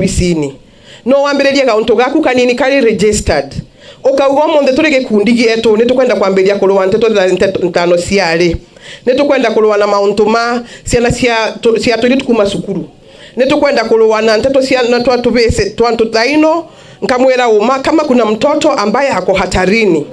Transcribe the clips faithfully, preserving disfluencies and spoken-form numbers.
obisini. No wambiririe gauntu gaku kanini kari registered. Ukauga, "Umuthi turi gikundi gietu, ni tukwenda kwambiriria kurua nteto, nteto ntano cia ari. Ni tukwenda kurua na mauntu ma ciana cia tu-, cia tuiritu kuma cukuru. Ni tukwenda kurua na nteto cia na twa tubisi twa antu thaino." Nkamwira uma, kama kuna mtoto ambaye ako hatarini,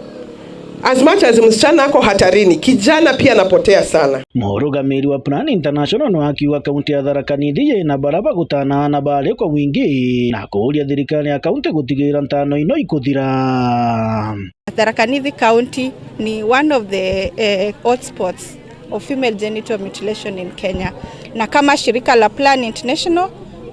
as much as msichana ako hatarini, kijana pia anapotea sana. Murugamiri wa Plan International no akiuga kaunti ya Tharaka Nithi yina bara bagutana na bari kwa wingi na kuuria thirikari ya kaunti gutigira ntano ino ikuthira. Tharaka Nithi County ni one of the, eh, hotspots of female genital mutilation in Kenya. Na kama shirika la Plan International,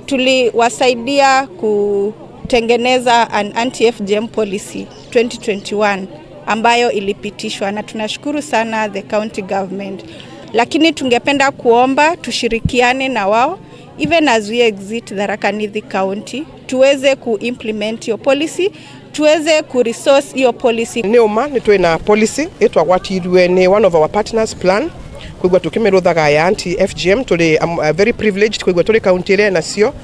tuliwasaidia kutengeneza an anti-F G M policy twenty twenty-one ambayo ilipitishwa, na tunashukuru sana the county government. Lakini tungependa kuomba tushirikiane na wao, even as we exit Tharaka Nithi County, tuweze ku implement hiyo policy, tuweze ku resource hiyo policy. Ni uma ni twina policy itwagwatirue ni one of our partners, Plan, kwigua tukimiruthaga ya anti F G M. Turi, um, uh, very privileged kwigua turi county iria inacio,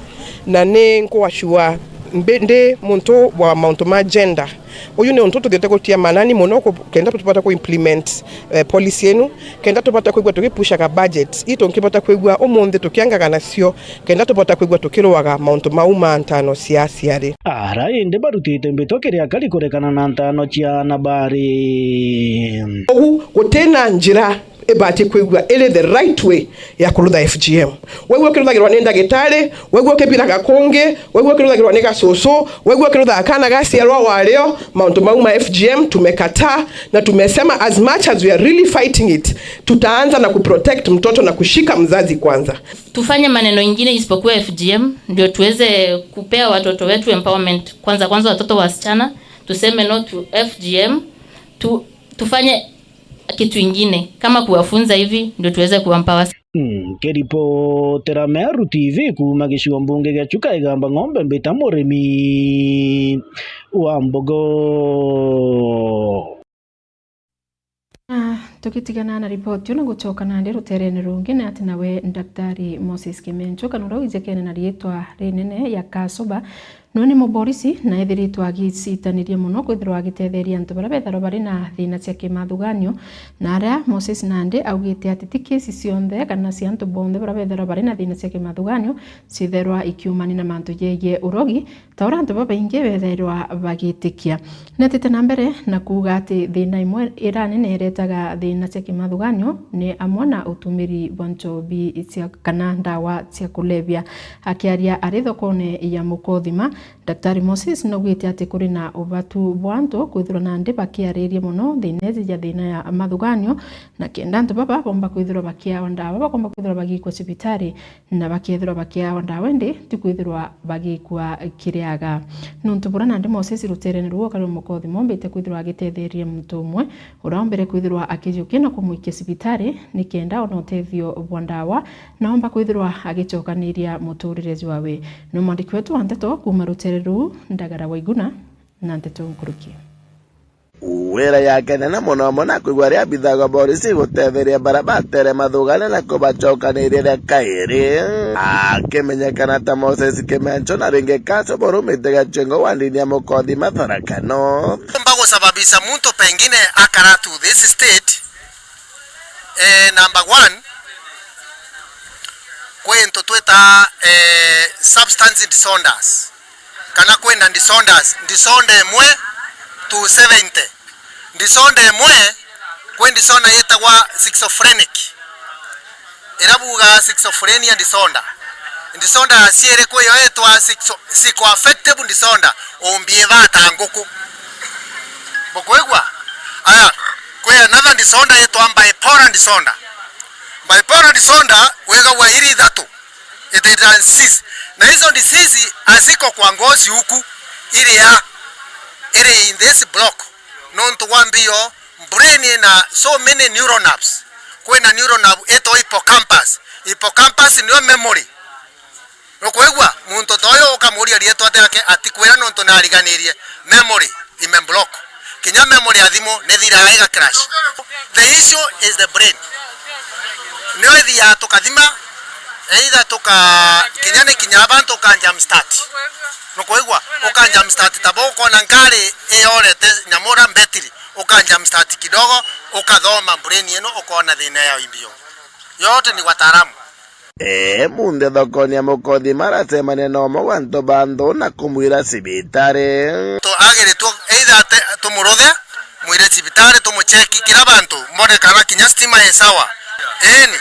na ni nkwasua mbi-, ndi muntu wa mauntu ma gender. Uyu ni untu tuthiite gutia manani muno ku-, kenda tubota ku implement, eh, policy inu, kenda tubota kwigua tugipushaga budget itu nkibota kwigua umunthi tukiangaga nacio, kenda tubota kwigua tukiruaga mauntu mau ma ntano cia aciari. Ara indi barutite mbitwa kiri akari kurekana na ntano cia ana bari. Ugu gutina njira ibati kwigua iri the right way ya kurutha F G M. Waigua ukiruthagirwa ni ndagitari, waigua ukibiraga kungi, waigua ukiruthagirwa ni gasusu, waigua ukiruthaga kana gaciarwa wario, mauntu mau ma F G M tumekataa na tumesema as much as we are really fighting it, tutaanza na kuprotect mtoto na kushika mzazi kwanza. Tufanye maneno ingine isipokuwa F G M, ndio tuweze kupea watoto wetu empowerment. Kwanza kwanza watoto wasichana, tuseme no to F G M, tu, tufanye kitu ingine kama kuwafunza hivi ndio tuweze kuempower. Nkiripotera Meru T V kuuma gicigo mbunge gia Chuka Igamba Ng'ombe, mbita Murimi wa Mbogo. Ah, tugitigana na ripoti ino, gucoka nandi ruterene rungi, ni ati nawe Daktari Moses Kimencho, kana uria wijikene na riitwa rinene ya Kasuba, niwe ni muborisi na ethiritwe agicitaniria mono kwithirwa agitetheria antu baria bethagirwa bari na thina cia kimathuganio, na aria Moses nandi augite ati ti kesi cionthe kana cia antu bonthe baria bethagirwa bari na thina cia kimathuganio citherwa ikiumania na mantu jegie urogi, ta uria antu babaingi bethairwa bagitikia. Niatite na mbere na kuuga ati thina imwe iria nene iretaga thina cia kimathuganio ni amwe na utumiri bwa nchobi cia, kana ndawa cia kulevya. Akiaria ari thokone ya Mukothima, Daktari Moses naugite ati kuri na ubatu bwa antu kwithirwa nandi bakiariria mono thina iji ja thina ya mathuganio, na kenda antu baba bomba kwithirwa bakiawa ndawa, bakomba kwithirwa bagikua cibitari, na bakethirwa bakiawa ndawa, indi ti kwithirwa bagikua kiriaga. Nuntu buria nandi Moses ruterene ruu ukari Mukothima ombite kwithirwa agitetheria muntu umwe uria ombire kwithirwa akijukia na kumwikia cibitari, ni kenda ona utethio bwa ndawa, na omba kwithirwa agicokaniria muturire jwawe. Ni mwandiki wetu wa nteto kuuma rutere ruu, Ndagara Waiguna, na nteto nkuruki. Wira yake nene mono mono akwigua ria abitha ba borisi gutetheria baria batere mathugania na kubacokaniria ria kairi. Akimenyekana ta Moses Kimencho na ringi Kaso Borumite Gacengo wa ndini ya Mukothima Tharaka North. Mba gusababisha muntu pengine akara to this state, eh, number one, kwi into twita, eh, substance disorders. Kana kwina disorders, disorder imwe to seventy. Disorder imwe, kwi disorder yitagwa schizophrenic. Ira buga schizophrenia disorder. Disorder ya ciiri kwi yo yitwa schizo-, psychoaffective disorder, umbiithata nguku. Bukwigua? Aya, kwi another disorder yitwa bipolar disorder. Bipolar disorder wigagua iri ithatu. It is a disease. Na hizo disease haziko kwa ngozi huku, iri ya, iri in this block. Nontu wa mbio, brain ina so many neural nerves. Kwina neural nerve ito hippocampus. Hippocampus niyo memory. Nukwigua? Muntu ta uyu ukamuria rietwa riake atikwira nontu nariganirie. Memory. Ime block. Kinya memory ya thimu ni thiraga iga crash. The issue is the brain. Nio ithiaga tukathima, Either tuka kinya ni kinya abantu uka jump start. Nukwigua? Uka jump start tabo ukona ngari iyorete nyamura mbetiri. Uka jump start kidogo, ukathoma brain ino ukona thina ya imbio. Yote ni wataalamu. Ee, munthe thokoni ya Mukothima aracemania na umwe wa antu ba nthu na kumwira cibitari. Tu-, agiritwe either ate-, tumuruthe, mwire cibitari, tumucheki kira bantu, mbone kana kinya stima i sawa. Eni,